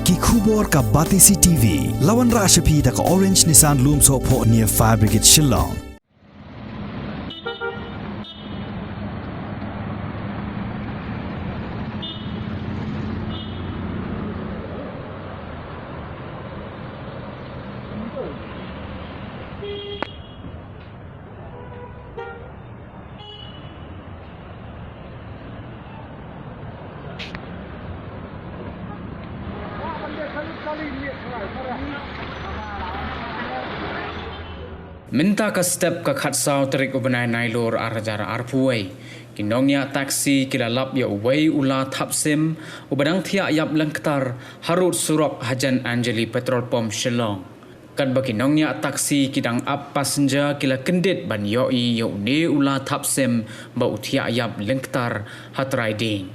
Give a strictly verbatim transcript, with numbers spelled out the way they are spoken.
Ki khubor ka Batesi T V. La wanrah sha phi da ka Orange Nissan Lumsohphoh near Fire Brigade Shillong. Mynta ka step ka khatsaw tarik u bnai Nailur ar hajar arphew wei, ki nongñiah taxi ki la lap ïa uwei u la thap sim uba dang thiah ïap lyngktar harud surok hajan Anjali Petrol Pump Shillong. Katba ki nongñiah taxi ki dang ap passenger ki la kyndit ban ïohi ïa une u la thap sim ba u thiah ïap lyngktar ha trai dieng.